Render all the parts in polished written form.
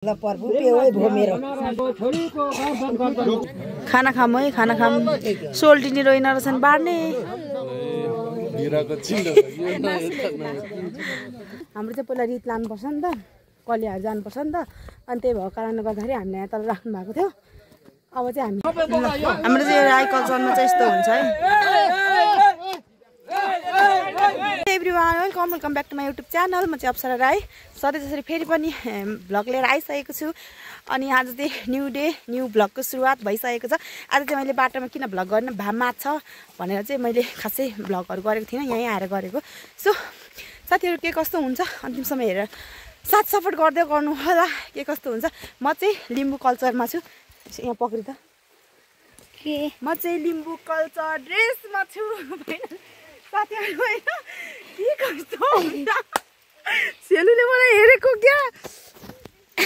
खाना खाम है खाना खाम सोल्टिनी रोइन रहेछन् बाड्ने हाम्रो चाहिँ पहिला रित लानुपर्छ नि त कलियाहरू जानुपर्छ नि त अनि त्यही भएको कारणले गर्दाखेरि हामीले यहाँ तल राख्नु भएको थियो अब चाहिँ हाम्रो चाहिँ राई कल्चरमा चाहिँ यस्तो हुन्छ है everyone welcome back to my YouTube channel म चाहिँ अप्सरा राई सधैँ जसरी फेरि पनि भ्लग लिएर आइसकेको छु अनि आज चाहिँ न्यू डे न्यू भ्लगको सुरुवात भइसकेको छ आज चाहिँ मैले बाटोमा किन भ्लग गर्न भामा छ भनेर चाहिँ मैले खासै भ्लगहरू गरेको थिइनँ यहीँ आएर गरेको सो साथीहरू के कस्तो हुन्छ अन्तिमसम्म हेरेर साथ सपोर्ट गर्दै गर्नु होला के कस्तो हुन्छ म चाहिँ लिम्बू कल्चरमा छु यहाँ पक्रि त के म चाहिँ लिम्बू कल्चर ड्रेसमा छु साथीहरू होइन के कस्तो हुन्छ सेलुले मलाई हेरेको क्या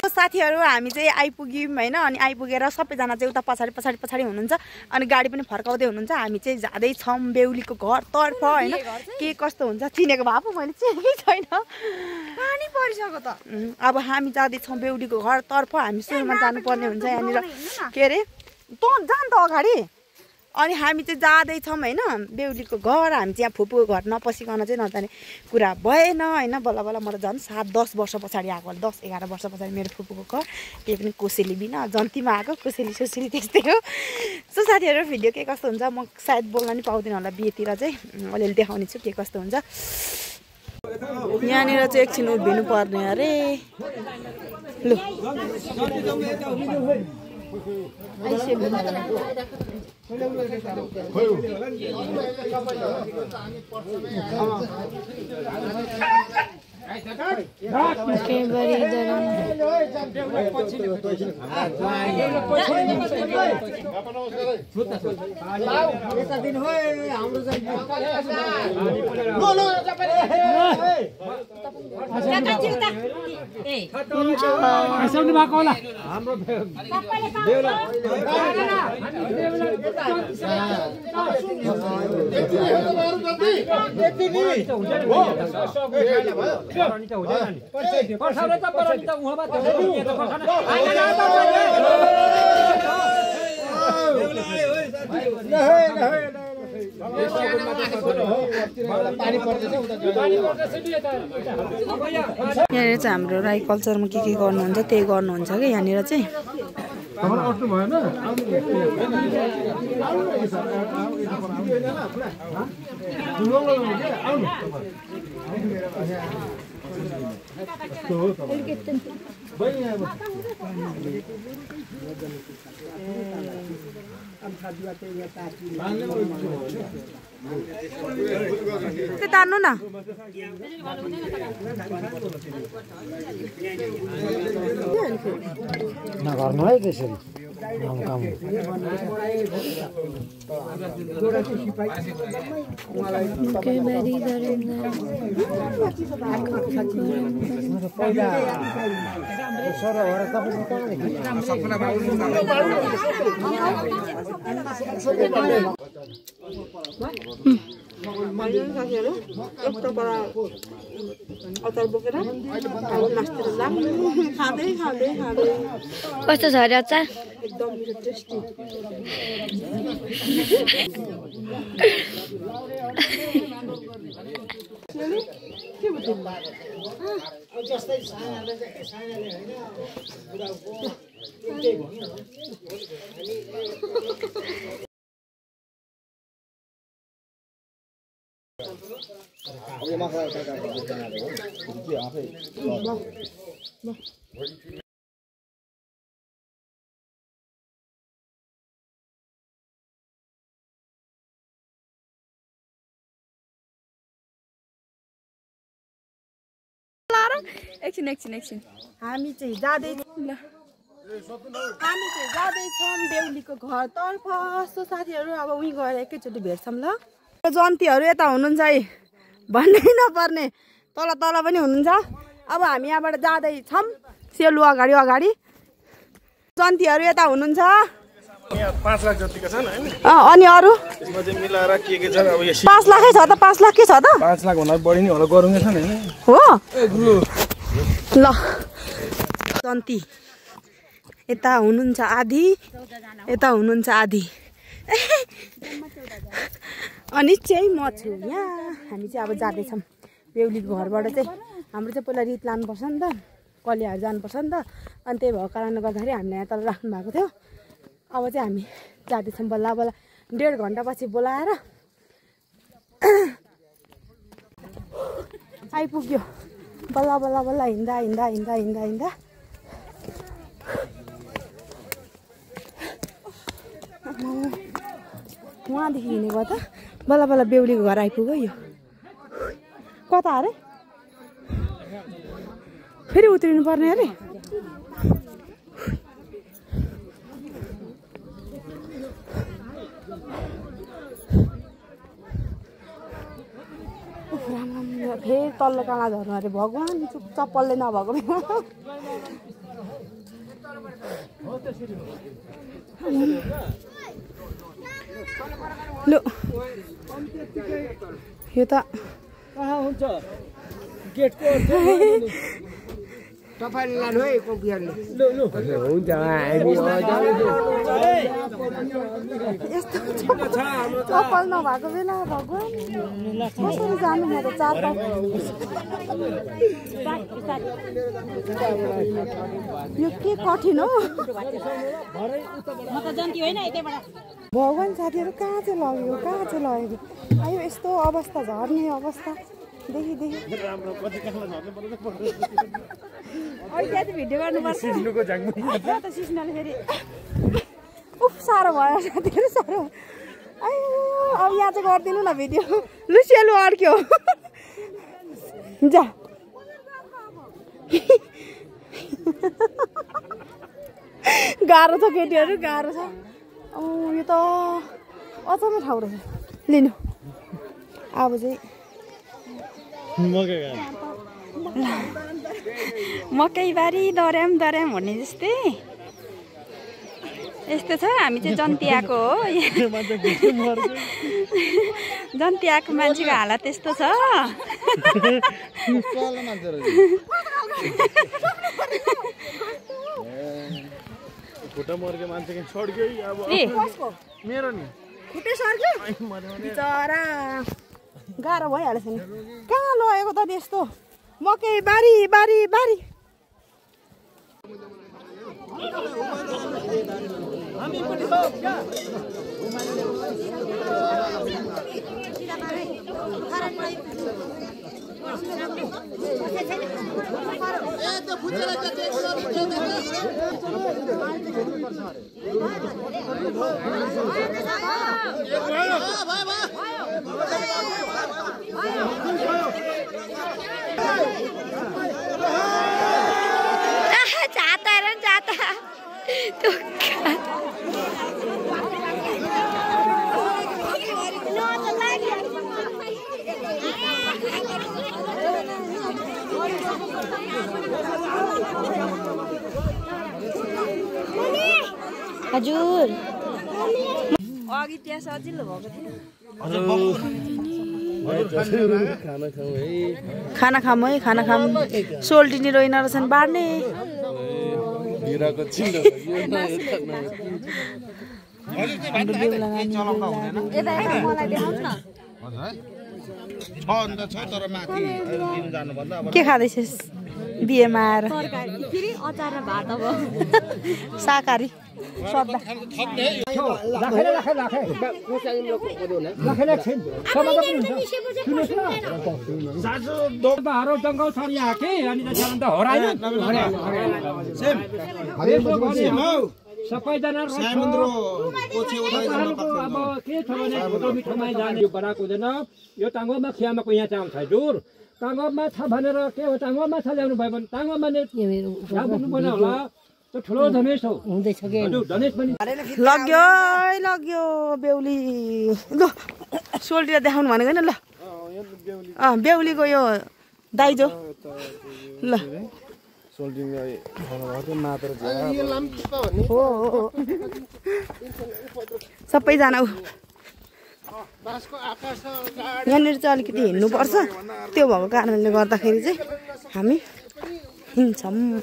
साथीहरू हामी चाहिँ आइपुग्यौँ होइन अनि आइपुगेर सबैजना चाहिँ उता पछाडि हुनुहुन्छ अनि गाडी पनि फर्काउँदै हुनुहुन्छ हामी चाहिँ जाँदैछौँ बेहुलीको घरतर्फ होइन के कस्तो हुन्छ चिनेको भए पो मैले चिनेकै छैन पानी परिसक्यो त अब हामी जाँदैछौँ बेहुलीको घरतर्फ हामी सुरुमा जानुपर्ने हुन्छ यहाँनिर के अरे त जान त अगाडि अनि हामी चाहिँ जाँदैछौँ होइन बेहुलीको घर हामी चाहिँ यहाँ फुपूको घर नपसिकन चाहिँ नजाने कुरा भएन होइन बल्ल बल्ल म त झन् 7-10 वर्ष पछाडि आएको 10-11 वर्ष पछाडि मेरो फुपूको घर त्यही पनि कोसेली बिना जन्तीमा आएको कोसेली सोसेली त्यस्तै हो सो साथीहरू भिडियो के कस्तो हुन्छ म सायद बोल्न नि पाउँदिनँ होला बिहेतिर चाहिँ अलिअलि देखाउने छु के कस्तो हुन्छ यहाँनिर चाहिँ एकछिन उभिनु पर्ने अरे लु यहाँनिर चाहिँ हाम्रो राई कल्चरमा के गर्नुहुन्छ त्यही गर्नुहुन्छ कि यहाँनिर चाहिँ तान्नु न नगर्नु है त्यसरी साथीहरू अचार बोकेर मासतिर जाम खाँदै कस्तो छ अरे अचार एकदम टेस्टी के बुझ्नु जस्तै सानाले हैन एकछिन हामी चाहिँ जाँदैछौँ बेहुलीको घरतर्फ सो साथीहरू अब उहीँ गएर एकैचोटि भेट्छौँ ल जन्तीहरू यता हुनुहुन्छ है भन्नै नपर्ने तल पनि हुनुहुन्छ अब हामी यहाँबाट जाँदैछौँ सेलु अगाडि जन्तीहरू यता हुनुहुन्छ 5 लाख जतिका छन् हैन अनि अरु त्यसमा चाहिँ मिलाएर के छ अब यो 5 लाखै छ त 5 लाख के छ त 5 लाख भन्दा बढी नि होला गरुङ्गे छन् हैन हो ल जन्ती यता हुनुहुन्छ आधी यता हुनुहुन्छ आधी अनि चाहिँ म छु यहाँ हामी चाहिँ अब जाँदैछौँ बेहुलीको घरबाट चाहिँ हाम्रो चाहिँ पहिला रित लानुपर्छ नि त कलियाहरू जानुपर्छ नि त अनि त्यही भएको कारणले गर्दाखेरि हामीलाई यहाँ तल राख्नु भएको थियो अब चाहिँ हामी जाँदैछौँ बल्ल बल्ल 1.5 घन्टापछि बोलाएर आइपुग्यो बल्ल बल्ल बल्ल हिँड्दा हिँड्दा हिँड्दा हिँड्दा हिँड्दा उहाँदेखि हिँडेको त बल्ल बल्ल बेहुलीको घर आइपुग्यो यो कता अरे फेरि उत्रिनु पर्ने अरे फेरि तल्लो काँडा झर्नु अरे भगवान् चप्पलले नभएको लु यो त हुन्छ गेटको तपाईले लानु है कोपियारले लु लु हुन्छ यस्तो चप्पल नभएको बेला भगवान् कसरी जानु म त चार यो के कठिन हो भगवान् साथीहरू कहाँ चाहिँ लग्यो आयो यस्तो अवस्था झर्ने अवस्था देखि भिडियो गर्नुपर्छ सिस्नोले फेरि उफ साह्रो भयो साथीहरू साह्रो आयो अब यहाँ चाहिँ गरिदिनु न भिडियो लु सेलु अड्क्यो जा गाह्रो छ केटीहरू गाह्रो छ यो त अचम्मै ठाउँ रहेछ लिनु अब चाहिँ मकैबारी दर्याम भन्ने जस्तै यस्तो छ हामी चाहिँ जन्तियाको हो जन्तियाको मान्छेको हालत त्यस्तो छ खुट्टा मर्के मान्छे छोड्क्यो अब मेरो नि खुट्टै सर्क्यो बिचरा गाह्रो भइहाल्छ नि कहाँ लगेको त त्यस्तो मकै बारी जाता हजुर अघि त्यहाँ सजिलो भएको थियो खाना खाऊँ सोल्टिनी रोइना रहेछन् बाड्ने के खाँदैछस् बिहेमा आएर शाकाहारी जङ्गल छ यहाँ के अनि सबैजना अब के छ भने मिठोमा जाने यो बनाएको हुँदैन यो टाङ्गो माछाको यहाँ चाहिँ आउँछ हजुर टाङ्गो माछा भनेर के हो टाङ्गो माछा ल्याउनु भयो भने टाङ्गो माने बुझ्नुपर्ने होला त्यो ठुलो धनेश हो हुँदैछ कि धनेश पनि लग्यो बेहुली ल सोल्टिएर देखाउनु भनेको नि ल बेहुलीको यो दाइजो ल सबैजना यहाँनिर चाहिँ अलिकति हिँड्नुपर्छ त्यो भएको कारणले गर्दाखेरि चाहिँ हामी हिँड्छौँ